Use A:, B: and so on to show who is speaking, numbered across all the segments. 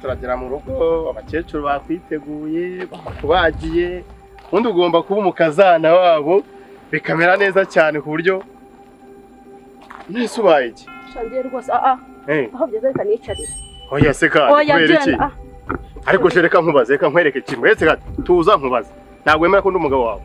A: Turagera mu rugo, abakecuru bakwiteguye, bakubagiye. Ubundi ugomba kuba umukazana wabo, bikamera neza cyane ku buryo nese ubaye iki?
B: Shangiye rwose, ah.
A: Eh,
B: Aho bigeze, reka niyicarire.
A: Oya se kandi,
B: Oya,
A: kubera iki?
B: genda, ah.
A: Ariko se reka nkubaze, reka nkwereke kimwe. Reka tuza nkubaze. Ntabwo wemera ko ndi umugabo wawe?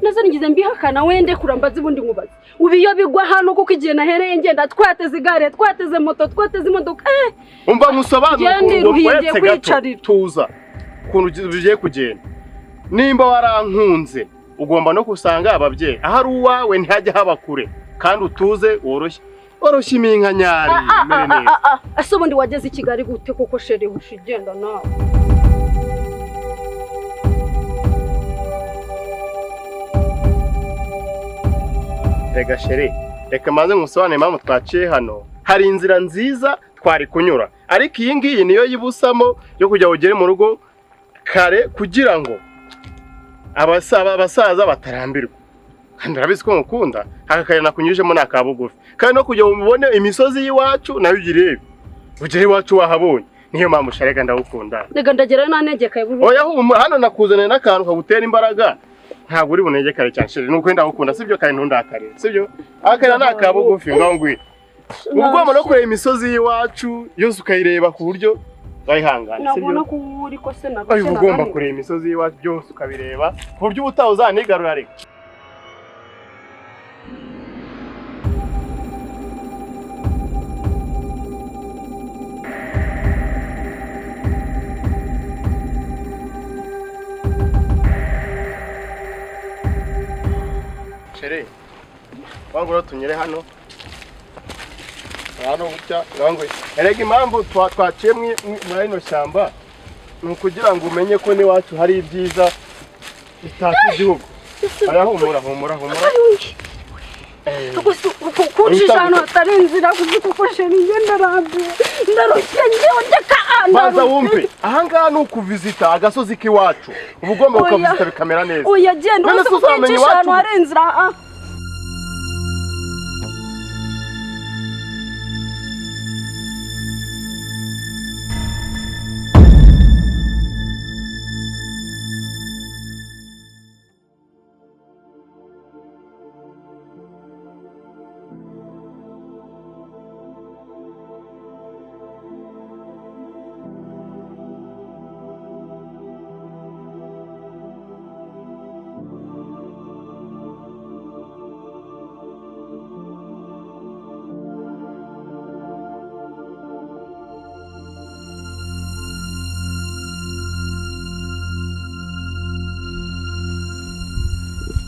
B: Nazo nigize mbihakana? Wende kurambaza ubundi nkubaze. Ubu iyo bigwa hano, kuko igihe nahereye ngenda, twateze igare, twateze moto, twateze imodoka, eh.
A: Umva nkusobanure.
B: Ngende
A: ukuntu
B: ruhiye,
A: uretse
B: ngiye
A: gato,
B: kwiyicarira.
A: Tuza, ukuntu bigiye kugenda. Nimba warankunze, ugomba no gusanga ababyeyi ahari uwawe, ntihajya haba kure, kandi utuze, woroshye woroshye iminkanyari, umere neza.
B: Ah, ah, ese ubundi wageze i Kigali gute koko, chéri? Usha igenda nawe.
A: Rega chéri, reka maze nkusobanure impamvu twaciye hano. Hari inzira nziza twari kunyura, ariko iyi ngiyi niyo yibusamo yo kugira ngo ugere mu rugo kare, kugira ngo abasaza batarambirwa. Kandi urabizi ko ngukunda. Aka kayira nakunyujemo ni aka bugufi, kandi no kugira ngo ubone imisozi y'iwacu nayo uyirebe, ugere iwacu wahabonye. Niyo mpamvu sharega, ndagukunda.
B: Reka ndagerayo nanegekaye buri.
A: Oya humura, hano nakuzaniye n'akantu kagutera imbaraga, ntabwo uri bunegekare cyane, chéri. Nuko ndagukunda, sibyo? Kandi ntundakare, sibyo? Akayira ni aka bugufi, ngaho ngwino. Uba ugomba no kureba imisozi y'iwacu yose, ukayireba ku buryo wayihangana,
B: Nabona
A: sibyo?
B: ko uri ko se.
A: Oya, uba ugomba kureba imisozi y'iwacu byose, ukabireba ku buryo ubutaha uzanigarura. Reka. Chéri, wangura tunyere hano hano gutya, ngaho. Erega impamvu twaciye muri rino shyamba ni ukugira ngo umenye ko n'iwacu hari ibyiza bitatse igihugu. Aya, humura, humura, humura.
B: Kuncisha ahantu hatari inzira kuzi kuko, chéri, njye ndarambiwe, ndarushye, njyewe ndeka, ah,
A: Banza
B: ndarushye.
A: wumve, ahangaha ni ukuvizita agasozi k'iwacu. Uba ugomba
B: Oya.
A: kukavizita bikamera neza.
B: Oya, genda.
A: None
B: Uzi
A: se uzamenya
B: kukuncisha ahantu
A: iwacu?
B: hari inzira, ah.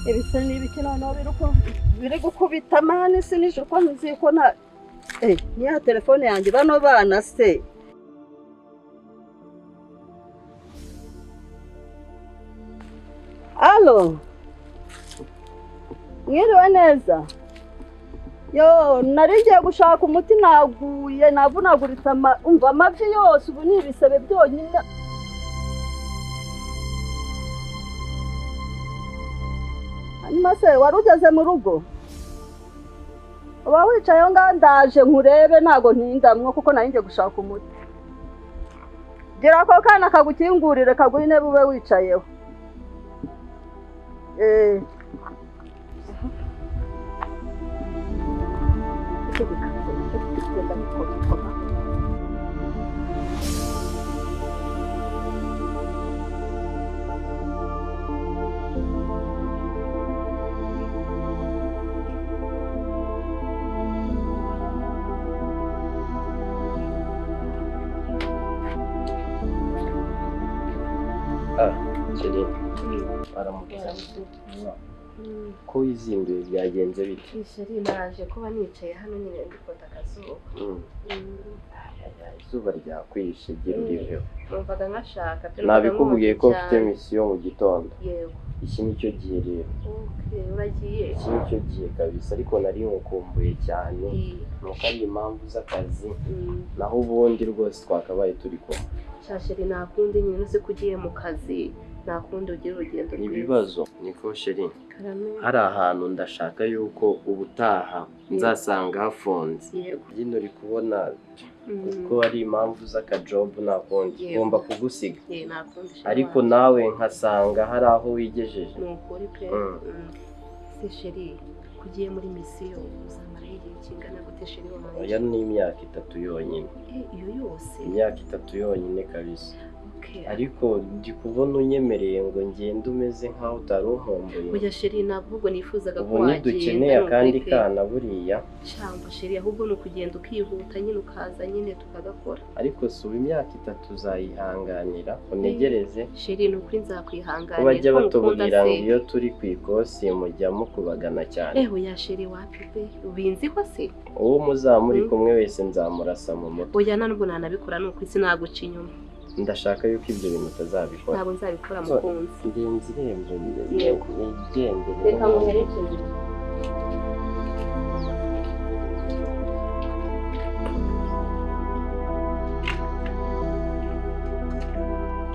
B: Ibise ni ibiki noneho biri gukubita mani? Sinijoro ko nzi ko na niya telefone yanjye, bano bana se? Allo, mwiriwe neza? Yo, nari ngiye gushaka umuti, naguye navunaguritse, umva amavi yose ubu ni ibisebe byonyine. Hanyuma se wari ugeze mu rugo? Uba wicaye aho ngaho, ndaje nkurebe, ntabwo ntindamwo kuko nari ngiye gushaka umuti. Gira ako kana kagukingurire, kaguhe intebe ube wicayeho. Icyo gikaze nacyo kigenda gikoma.
C: Ah, chéri, baramutse. Ko wizinduye, byagenze bite?
D: Chéri, naje kuba nicaye hano nyine ndi kota akazuba.
C: Ay, ay, izuba ryakwishe, gira uriveho.
D: Numvaga nkashaka pe,
C: Nabikubwiye ko
D: numvaga
C: mfite
D: cyane.
C: mission mu gitondo.
D: Yego.
C: Iki ni cyo gihe rero.
D: Okay, uragiye?
C: Iki ni cyo gihe kabisa, ariko nari nkukumbuye cyane. Nuko ari impamvu z'akazi, naho ubundi rwose twakabaye turi kumwe.
D: Sha chéri, nta kundi nyine, uzi ko ugiye mu kazi, nta kundi, ugira urugendo
C: Ni
D: rwiza.
C: ibibazo niko, chéri.
D: Karame.
C: Hari ahantu ndashaka yuko ubutaha nzasanga hafunze.
D: Yego.
C: Nyine uri kubona Kuko ari impamvu z'akajobu nta kundi
D: Yego.
C: ngomba kugusiga.
D: Nta kundi chéri
C: Ariko
D: wanjye.
C: nawe nkasanga hari aho wigejeje.
D: Ni ukuri pe. Se chéri, ko ugiye muri misiyo uzamarayo igihe kingana gute chéri wanjye?
C: Oya, ni imyaka 3 yonyine.
D: Iyo yose?
C: Imyaka 3 yonyine kabisa.
D: Okay.
C: Ariko ndi kubona unyemereye ngo ngende umeze nkaho utari unkumbuye.
D: Oya chéri, ntabwo ahubwo nifuzaga ko
C: Ubu
D: wagenda.
C: ntidukeneye
D: Ni ukuri
C: akandi
D: pe.
C: kana buriya.
D: Cyangwa chéri, ahubwo ni ukugenda ukihuta nyine ukaza nyine tukagakora.
C: Ariko si ubu imyaka 3 uzayihanganira unegereze.
D: Chéri, ni ukuri nzakwihanganira.
C: Ko bajya
D: Ko ngukunda
C: batubwira ngo
D: se.
C: iyo turi ku ikosi mujya mukubagana cyane.
D: Oya chéri, wapi pe, ubinziho se?
C: Uwo muzaba muri kumwe wese nzamurasa mu mutwe.
D: Oya, nta nubwo nanabikora, ni ukuri sinaguca inyuma.
C: Ndashaka yuko ibyo bintu utazabikora.
D: Ntabwo nzabikora mukunzi.
C: Ngenzi irembo
D: Yego.
C: nigendere.
D: Reka nguherekeze.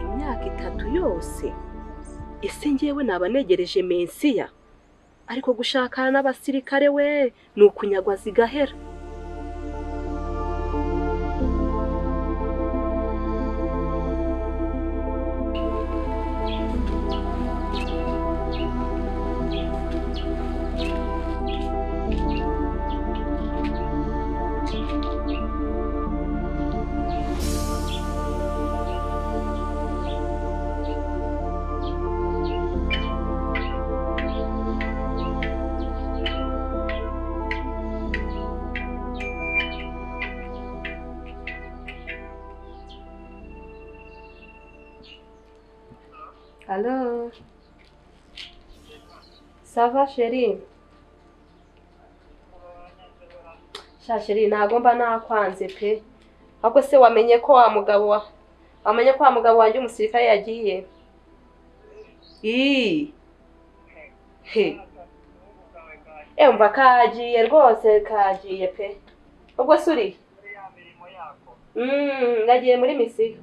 D: Imyaka 3 yose ese njyewe naba negereje Mensiya, ariko gushakana n'abasirikare we ni ukunyagwa zigahera. Allo. Ça va chérie? Sha chérie, ntago mba nakwanze pe. Ahubwo se wamenye ko wa mugabo wa wamenye ko wa mugabo wanjye umusirikare yagiye? Ii. He. Umva kagiye rwose, kagiye pe. Ubwo suri? Nagiye muri misiyo.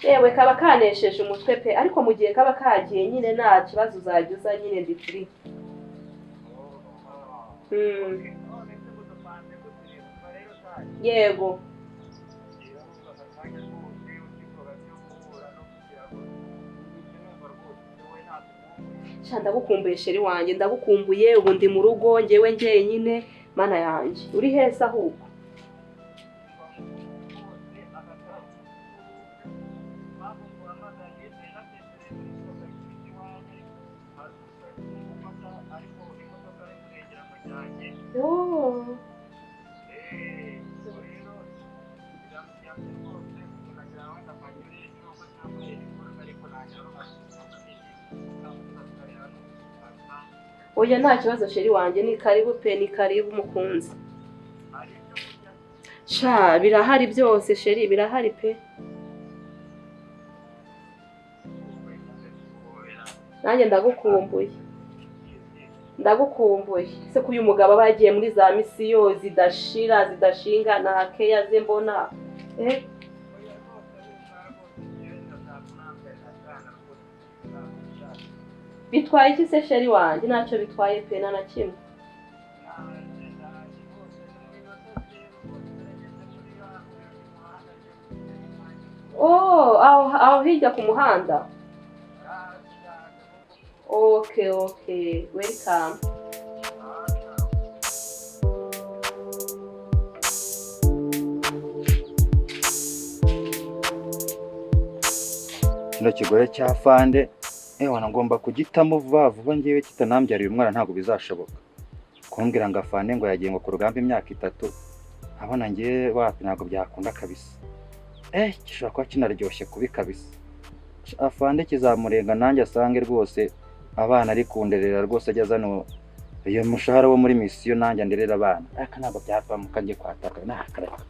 D: Yewe kaba kanesheje umutwe pe, ariko mu gihe kaba kagiye nyine nta kibazo uzajya uza nyine ndi free. Yego. Sha ndagukumbuye chéri wanjye, ndagukumbuye, ubu ndi mu rugo njyewe njyenyine, mana yanjye. Uri heza ahubwo? Oh. Oya nta kibazo chéri wanjye, ni karibu pe, ni karibu mukunzi. Sha birahari byose chéri, birahari pe. Nanjye ndagukumbuye. Ndagukumbuye. Se ko uyu mugabo aba yagiye muri za misiyo zidashira zidashinga nta keya ze mbona. Bitwaye iki se chéri wanjye? Ntacyo bitwaye pe, nta na kimwe. Oh, aho hirya ku muhanda. Okay, okay. Welcome.
E: Kino kigore cya fande ewana ngomba kugitamo vuba vuba, ngiye kitanambyariye umwana ntabwo bizashoboka. Kumbwira ngo afande ngo yagiye ngo ku rugamba imyaka 3, abona ngiye wapi, ntabwo byakunda kabisa. Gishobora kuba kinaryoshye kubi kabisa. Afande kizamurenga nanjye asange rwose abana ari kunderera rwose, ajya azana iyo mushahara wo muri misiyo nanjye anderera abana. Aka ntabwo byavamo kangiye kwataka nakareka.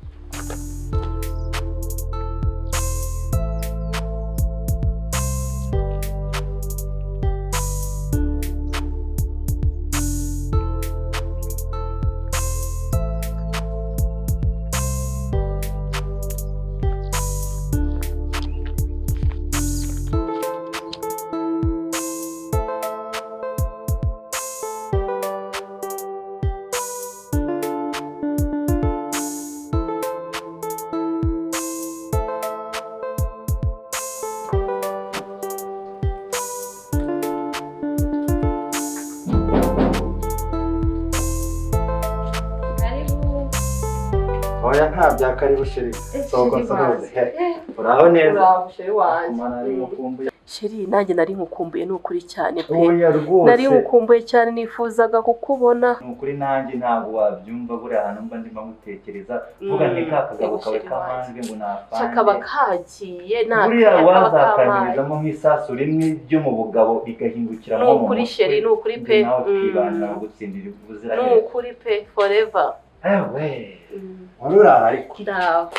E: Bya karibu chérie. Soko nsohoze. Uraho neza.
D: Uraho chérie wanjye.
E: Mana nari ngukumbuye.
D: Chérie nanjye nari nkukumbuye ni ukuri cyane pe.
E: Oya rwose.
D: Nari nkukumbuye cyane nifuzaga kukubona.
E: Ni ukuri nanjye ntabwo wabyumva buriya ahantu mba ndimo ngutekereza vuga nti ka kagabo kawe kamanzwe ngo nafande.
D: Kakaba kagiye nta
E: buriya
D: kaba kamaye.
E: wazakanyurizamo nk'isasu rimwe ryo mu bugabo rigahingukira
D: Ni
E: nko mu
D: ukuri
E: mutwe.
D: chérie ni ukuri pe.
E: Nawe twibanira gutsindira
D: Ni
E: ubuziraherezo.
D: ukuri pe forever.
E: Ewe wari uraho ariko
D: Ndaho.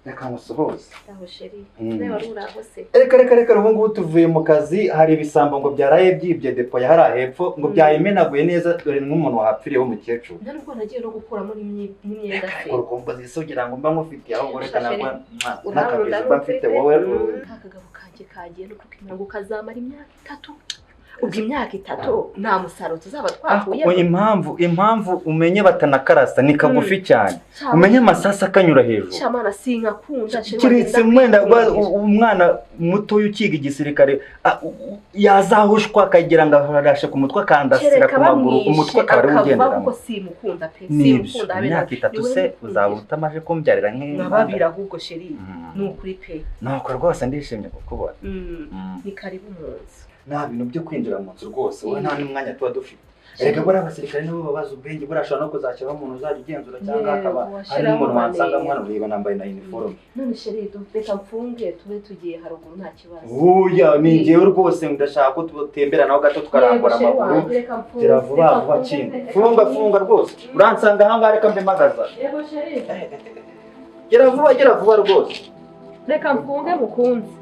E: reka ngusuhuze.
D: Ndaho chérie. Nawe wari uraho se.
E: Reka reka reka ubu ngubu tuvuye mu kazi hari ibisambo ngo byaraye byibye depo ya hariya hepfo ngo byayimenaguye neza dore nk'umuntu wahapfiriyeho umukecuru.
D: Nta nubwo nagiye no gukuramo n'imyenda se.
E: Urukumbuzi isugira ngo mba nkufitiye ahubwo reka nagwa
D: Urankunda
E: n'akabizi mba mfite wowe.
D: Ka kagabo kanjye kagiye no kukimara ngo kazamara imyaka 3. Ubwo imyaka 3 nta musaruro tuzaba twakuye.
E: Impamvu umenye batanakarasa ni kagufi cyane umenye amasasa akanyura hejuru.
D: Shamana sinkakunda
E: Keretse umwenda umwana mutoya ukiga igisirikare yazahushwa akagira ngo arashe ku mutwe akandasira ku maguru umutwe akaba ariwe ugenderamo.
D: Simukunda pe
E: Nibyo
D: simukunda habe
E: imyaka 3 se uzaba utamaje kumbyarira
D: nk'ababiri ahubwo chérie ni ukuri pe.
E: Nuko rwose ndishimye kukubona.
D: Ni karibu mu nzu.
E: Nta bintu byo kwinjira mu nzu rwose wowe nta n'umwanya tuba dufite. Erega buriya abasirikare nibo babaza ubwenge buriya ashobora no kuzashyiraho umuntu uzajya ugenzura cyangwa akaba hari n'umuntu wansanga mwana ureba nambaye na uniforme.
D: None chérie reka mfunge tube tugiye haruguru nta kibazo.
E: Oya ni njyewe rwose ndashaka ko tutembera naho gato tukarambura amaguru. Gira vuba vuba kintu. Funga funga rwose. Uransanga aha ngaha reka mbimagaza.
D: Yego chérie.
E: Gira vuba rwose.
D: Reka mfunge mukunzi.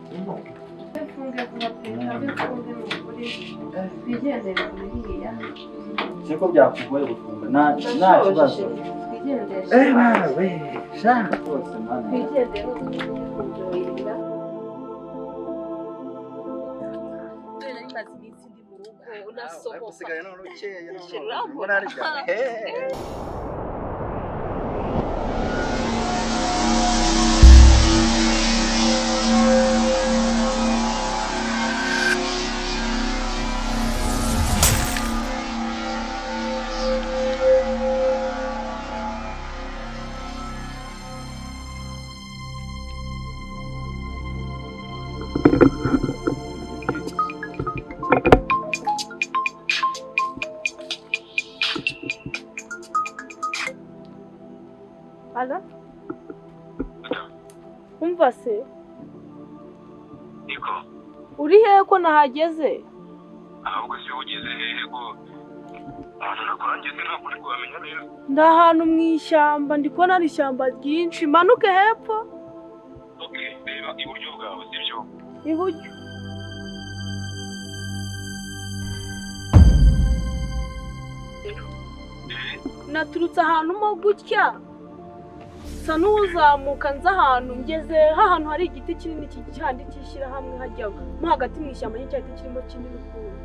D: Mfunge vuba pe, mfunge mukuri. Twigendere kuriya.
E: Siko byakugoye gufunga nta kibazo.
D: Twigendere.
E: Eh we sha rwose mwana.
D: Twigendere kuryohera. Nari maze iminsi ndi mu rugo unasohoka.
E: Usigaye none ukeye none.
D: Urambona.
F: Ala? Umva se?
G: Niko.
F: Uri hehe ko nahageze?
G: Ahubwo se ugeze hehe ko ahantu nakurangeze ntabwo uri kuhamenya neza.
F: Ndi ahantu mu ishyamba ndi kubona ari ishyamba ryinshi manuke hepfo.
G: Okay, reba iburyo bwawe sibyo?
F: Iburyo. Naturutse ahantu mo gutya. Sa n'uzamuka nza ahantu ngeze ahantu hari igiti kinini cyandi cyishyirahamwe hajya mo hagati mu ishyamba n'icyati kirimo kinini ukuntu.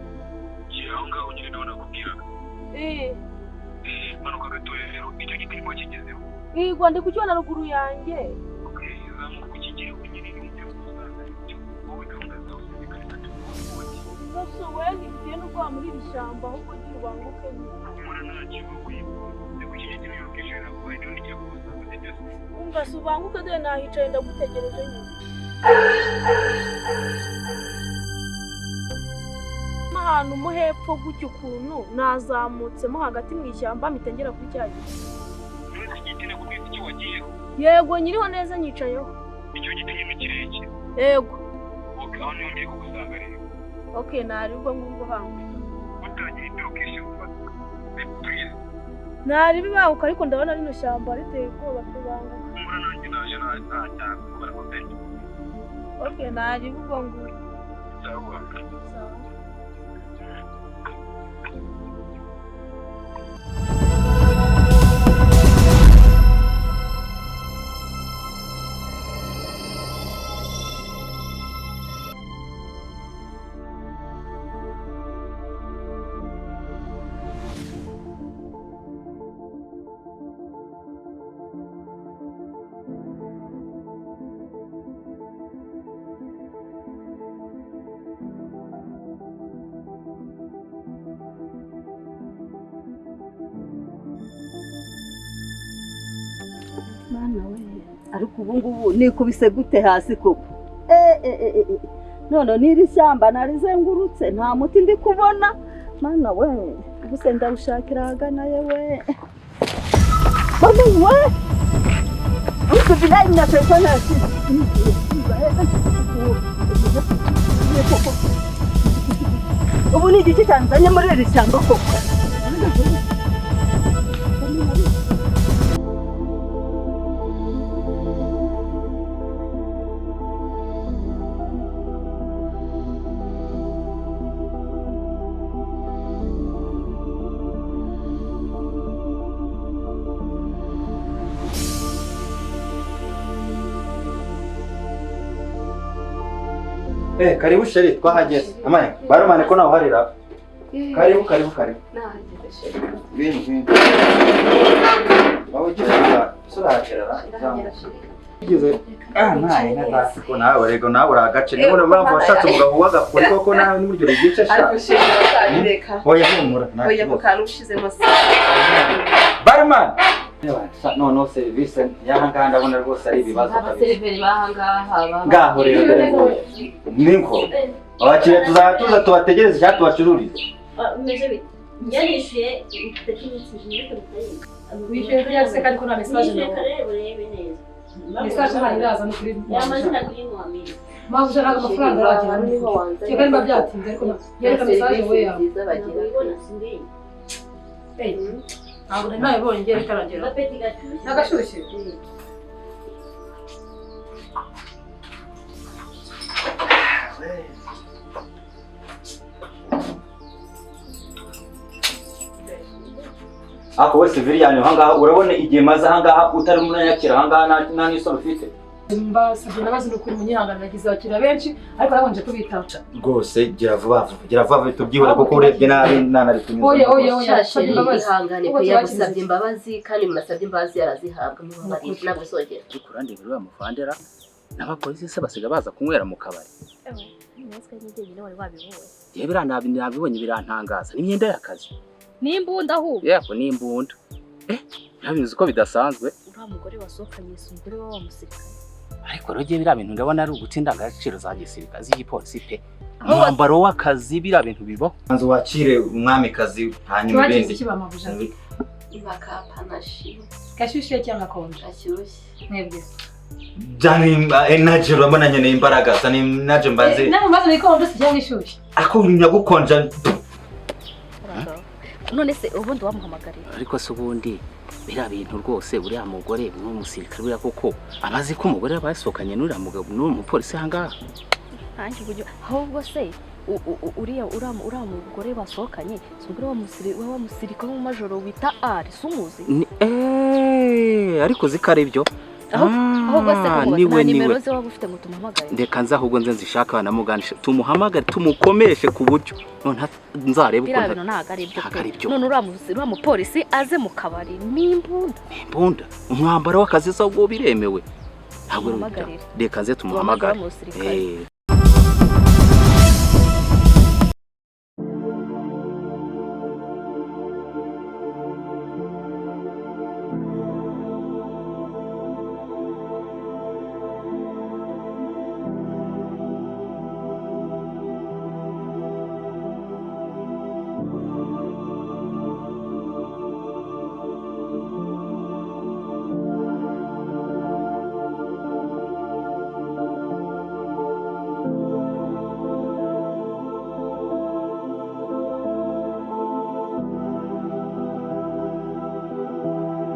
G: Aho ngaho nyine niho nakubwiraga. Manuka gatoya rero icyo giti niko kigezeho.
F: Yego ndi kukibona ruguru yanjye.
G: Okay, zamuka ukigereho nyine n'ibyo uzasanga aribyo. Wowe gahunda zawe zikaba zitatu.
F: Rwose wowe ntibitewe n'ubwoba muri iri shyamba ahubwo gira ubanguke nyine.
G: Humura ntacyo ndi ku giti niyo location naguhaye niho ngiye kugusanga sibyo se?
F: Umva se ubanguke dore nahicaye ndagutegereje nyine. Ahantu mo hepfo gutya ukuntu nazamutse mo hagati mu ishyamba mpita ngera kuri cya giti.
G: None igiti nakubwiye icyo wagiyeho?
F: Yego nyiriho neza nyicayeho.
G: Icyo giti nyine kirekire?
F: Yego.
G: Okay, aho niho ngiye kugusanga rero.
F: Okay, nari ubwo ngubwo banguka.
G: Utagira indi location ufata. Please.
F: Nari bibanguka ariko ndabona rino shyamba riteye ubwoba pe banguka.
G: Humura nanjye naje nta cyane kubera ko pe.
F: Okay, nari ubwo ngubwo.
G: Sawa.
F: Sawa.
B: Ariko ubu ngubu nikubise gute hasi koko? Eh, eh, eh, eh. None n'iri shyamba narizengurutse nta muti ndi kubona. Mana we, ubu se ndawushakira ahagana yewe. Mama we! Usubira inyuma telefone yasize. Ubu ni igiki cyanzanye muri iri shyamba koko?
E: Eh, karibu chérie, twahageze. Amaya, barumane ko nawe uharira. Karibu, karibu, karibu.
D: Nahageze chérie.
E: Ngwino, ngwino. Wowe ugeze aha, ese urahagerara?
D: Ndahagera chérie.
E: Ugeze. Ah, ntaye nka dasi ko nawe rego nawe uri agace. Niyo mpamvu washatse umugabo w'agakuri koko nawe n'uburyo rigice sha.
D: Ariko chérie uzabireka.
E: Oya humura, nta
D: Oya ku
E: kibazo.
D: kantu ushizemo se.
E: Barman! Noneho serivisi y'aha ngaha ndabona rwose ari ibibazo kabisa.
D: Abaseriveri b'aha ngaha baba.
E: Ngaho rero dore ngo niko abakiriya tuzajya tuza tubategereze cyangwa tubacururize.
H: Umeze bite? Yarishyuye tekiniki.
I: Wishyuye kuri se ariko nta message
H: Nishyuye
I: nawe.
H: kare urebe neza.
I: Message ntayo iraza no kuri.
H: Amazina kuri Muhammed.
I: Mpamvu ushaka amafaranga aragera.
D: Niho wanzanye.
I: Kigali biba byatinze ariko yereka message we yawe.
D: Nziza bagira.
H: Ubibona sindiye.
I: Ntabwo nari nabibonye ngiye bitaragera.
H: Gapeti gashyushye.
I: N'agashyushye.
E: Ariko we civilian aha ngaha urabona igihe maze aha ngaha utari munanyakira aha ngaha nta n'isoni ufite.
I: Mbasabye imbabazi ni ukuri munyihangane nagize abakiriya benshi ariko nabanje kubitaho.
E: Rwose gira vuba vuba, gira vuba vuba tubyihore kuko urebye nabi nanari kunyuza.
I: Oya oya oya,
D: Sha
I: nsabye
D: chérie
I: imbabazi.
D: ihangane
I: Ubwo
D: pe,
I: tubakiriza
D: yagusabye imbabazi kandi umuntu asabye imbabazi yarazihabwa, mubabarire ntabwo uzongera.
J: Ariko urandebera uriya muvandera n'abapolisi se basiga baza kunywera mu kabari. Yewe biriya nabibonye birantangaza n'imyenda y'akazi.
K: N'imbunda ahubwo.
J: Yego n'imbunda. Eh, ntabizi ko bidasanzwe.
K: Uriya mugore wasohokanye si umugore wa musirikare.
J: Ariko rero ngewe biriya bintu ndabona ari uguta indangagaciro za gisirikare z'igipolisi pe. Umwambaro w'akazi biriya bintu bibaho.
E: Banza wakire umwamikazi hanyuma
I: Tubakiriza
E: ibindi.
I: iki bamabuja?
D: Bakapanashi.
I: Gashyushye cyangwa konje?
D: Gashyushye.
I: Mwebwe.
E: Jani energy urabona nyene imbaraga zana energy mbanze.
I: Nawe maze niko se cyangwa ishyushye.
E: Ako nyagukonja.
K: None se ubundi wamuhamagarira?
J: Ariko se ubundi biriya bintu rwose uriya mugore n'umusirikare buriya koko abazi ko umugore aba yasohokanye n'uriya mugabo n'uwo mupolisi aha ngaha.
K: Nanjye uburyo ahubwo se uriya uriya mugore basohokanye si umugore wa musirikare wo mu majoro wita Ari si umuzi?
J: Ariko uzi ko ari byo.
K: Ahubwo se
J: Ah,
K: nta nimero ze waba ufite ngo tumuhamagare?
J: Reka nze ahubwo nze nzishaka banamuganisha tumuhamagare tumukomeshe ku buryo none nzarebe
K: Biriya bintu ntabwo ari ibyo
J: ntabwo ari
K: pe.
J: byo.
K: None uriya mupolisi aze mu kabari n'imbunda.
J: Imbunda umwambaro w'akazi se ubwo biremewe ntabwo
K: Tumuhamagarire.
J: reka nze tumuhamagare.
K: Tumuhamagare umusirikare.